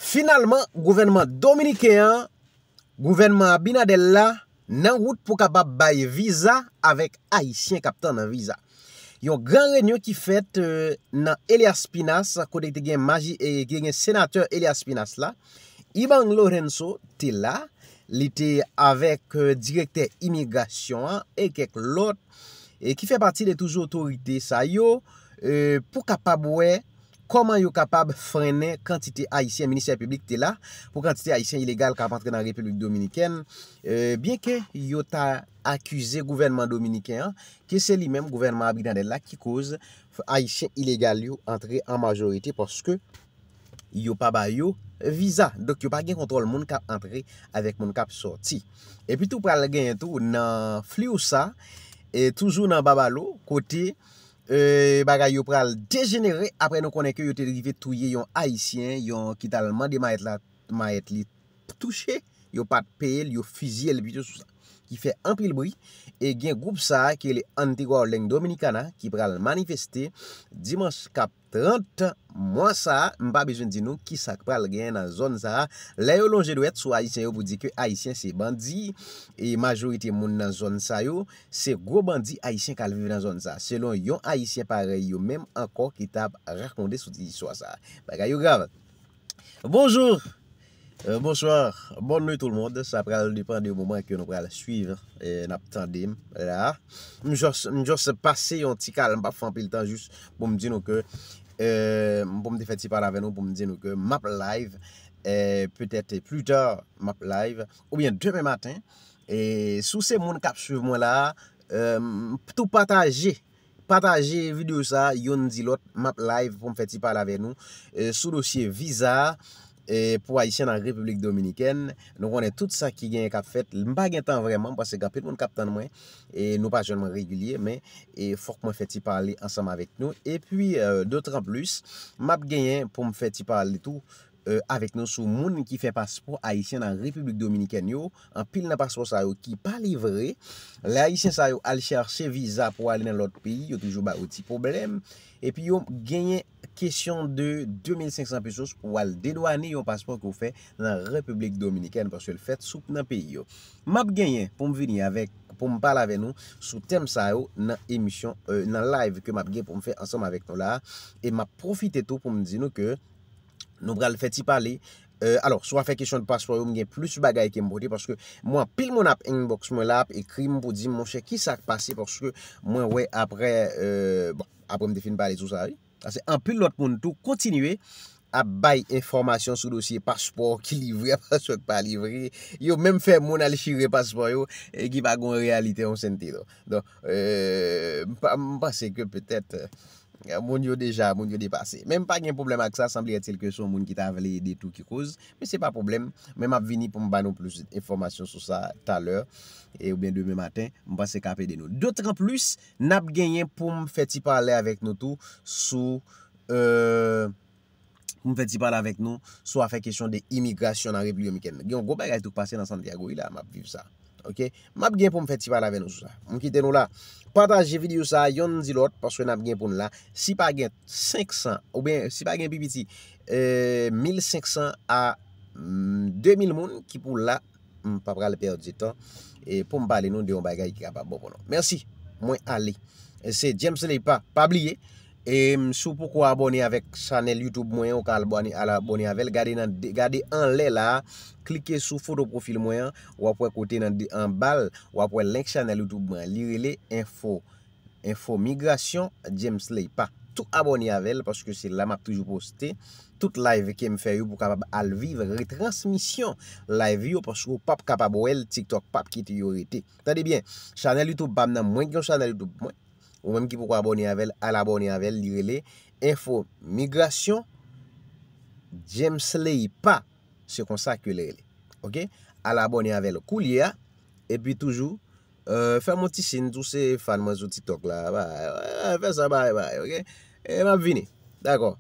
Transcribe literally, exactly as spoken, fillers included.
Finalman, gouvènman dominiken an, gouvènman Abinader la, nan wout pou kapab bay viza avèk Ayisyen k ap tann viza. Yon gran reyinyon ki fèt, euh, nan Elias Pinas, kote te gen maji-, e, te gen senatè Elias Pinas la. Ibanez Lourenço te la, li te avèk, euh, direktè imigrasyon an e kèk lòt, e ki fè pati de toujou otorite sa yo, euh, pou kapab wè kòman yo kapab frennen kantite Ayisyen, ministè piblik te la, pou kantite Ayisyen ilegal k ap antre nan Repiblik Dominikèn, euh, byenke yo ta akize gouvènman dominiken an, ke se li menm, gouvènman Abinader la, ki koz Ayisyen ilegal yo antre an majorite, paske yo pa ba yo viza. Donk, yo pa gen kontwòl moun k ap antre avèk moun k ap sòti. Epi tou, pral genyen tou nan Fliusa, e toujou nan Babalo, kote, e, bagay yo pral dejenere apre nou konnen ke yo te rive touye yon Ayisyen, yon ki t al mande mayèt la, mayèt li touche, yo pa t peye l, yo fizye l pito sou sa. Ki fè anpil bri, e gen gwoup sa a ki rele Antigua Holden Dominicana ki pral manifeste dimanch k ap trant mwa sa a. M pa bezwen di nou ki sa k pral genyen nan zòn sa a. Lè yo lonje dwèt sou Ayisyen yo pou di ke Ayisyen se bandi, e majorite moun nan zòn sa yo, se gwo bandi Ayisyen k al viv nan zòn sa a. Selon yon Ayisyen parèy yo menm ankò ki t ap rakonte sou ti istwa sa a. Bagay yo grav. Bonjou. Euh, bonsoir, bonne nuit tout le monde. Sa pral depann de moman ke nou pral swiv, e n ap tande m la. M just, m just pase yon ti kal, m p ap fè anpil tan, jis pou m di nou ke, euh, pou m te fè ti pale avè nou, pou m di nou ke m ap live, e petèt pli ta m ap live, oubyen demen maten. E si w se moun k ap swiv mwen la, euh, tou pataje, pataje videyo sa a, youn di lòt, m ap live pou m fè ti pale avè nou, e, sou dosye viza, e, pou Ayisyen nan Repiblik Dominikèn. Nou konnen tout sa ki genyen k ap fèt. M pa gen tan vrèman, paske gen anpil moun k ap tann mwen, e nou pa jwenn mwen regilye, men, e, fòk mwen fè ti pale ansanm avèk nou. Epi, e, dotranplis, m ap genyen pou m fè ti pale tou, e, avèk nou sou moun ki fè paspò ayisyen nan Repiblik Dominikèn yo. Anpil nan paspò sa yo ki pa livre. Lè Ayisyen sa yo al chache viza pou ale nan lòt peyi, yo toujou ba yo ti pwoblèm. Epi yo genyen kesyon de de mil senk san pesos pou al dedwane yon paspò ke w fè nan Repiblik Dominikèn, paske l fèt sou nan peyi yo. M ap genyen pou m vini avèk, pou m pale avè nou sou tèm sa yo nan emisyon, e, nan live ke m ap gen pou m fè ansanm avèk nou la. E m ap pwofite tou pou m di nou ke nou pral fè ti pale. E, alò, sou afè kesyon de paspò yo, m gen plis bagay ke m pote, paske mwen, anpil moun ap inbox mwen la, ap ekri m pou di m, monchè, ki sa k pase, paske mwen wè apre, e, bon, apre m te fin pale sou sa, wi. Paske anpil lòt moun tou kontinye ap bay enfòmasyon sou dosye paspò ki livre, paspò ki pa livre. Yo menm fè moun al chire paspò yo, e ki pa gen yon reyalite yon sèten. Donk, e, m pa, m panse ke petèt, e, moun yo deja, moun yo depase. Men m pa gen pwoblèm ak sa, sanble etil ke se yon moun ki ta vle ede tou ki koz. Men se pa pwoblèm. Men m ap vini pou m ba nou plis enfòmasyon sou sa talè, e oubyen demen maten. M panse k ap ede nou. Dotranplis, n ap genyen pou m fè ti pale avèk nou tou sou, e, pou m fè ti pale avèk nou sou afè kesyon de imigrasyon nan Repiblik Dominikèn. Gen yon gwo bagay tou k pase nan Santiago, wi, la, m ap viv sa. Oke? M ap gen pou m fè ti pale avè nou sou sa. M kite nou la. Pataje videyo sa a, yonn di lòt, paske n ap gen pou n la. Si pa gen senk san, oubyen si pa gen pi piti, e, mil senk san a, mm, de mil moun ki pou la, m pa pral pèdi tan, e, pou m pale nou de yon bagay ki kapab bon pou nou. Mèsi. Mwen ale. E se James Leipa. Pa bliye, e, m, si w poko abòne avèk chanèl YouTube mwen, ou ka abòne, al abòne avè l. Gade nan de, gade anlè la, klike sou foto pwofil mwen an, w ap wè kote nan de, anba l, w ap wè link chanèl YouTube mwen. Li rele Enfo, Enfo Migrasyon James Leipa. Tou abòne avè l, paske se la m ap toujou poste tout live ke m fè yo pou kapab al viv retransmisyon live yo, paske w p ap kapab wè l, TikTok p ap kite yo rete. Tande byen, chanèl YouTube pa m nan, mwen gen yon chanèl YouTube mwen. Ou menm ki poko abòne avè l, al abòne avè l, li rele Enfo Migrasyon James Leipa. Se konsa ke l rele. Oke? Al abòne avè l koulye a. Epi toujou, e, fè m yon ti siy, tou se fan mwen sou TikTok la. Ba, e, fè sa, bay, bay, oke? E m ap vini. Dakò.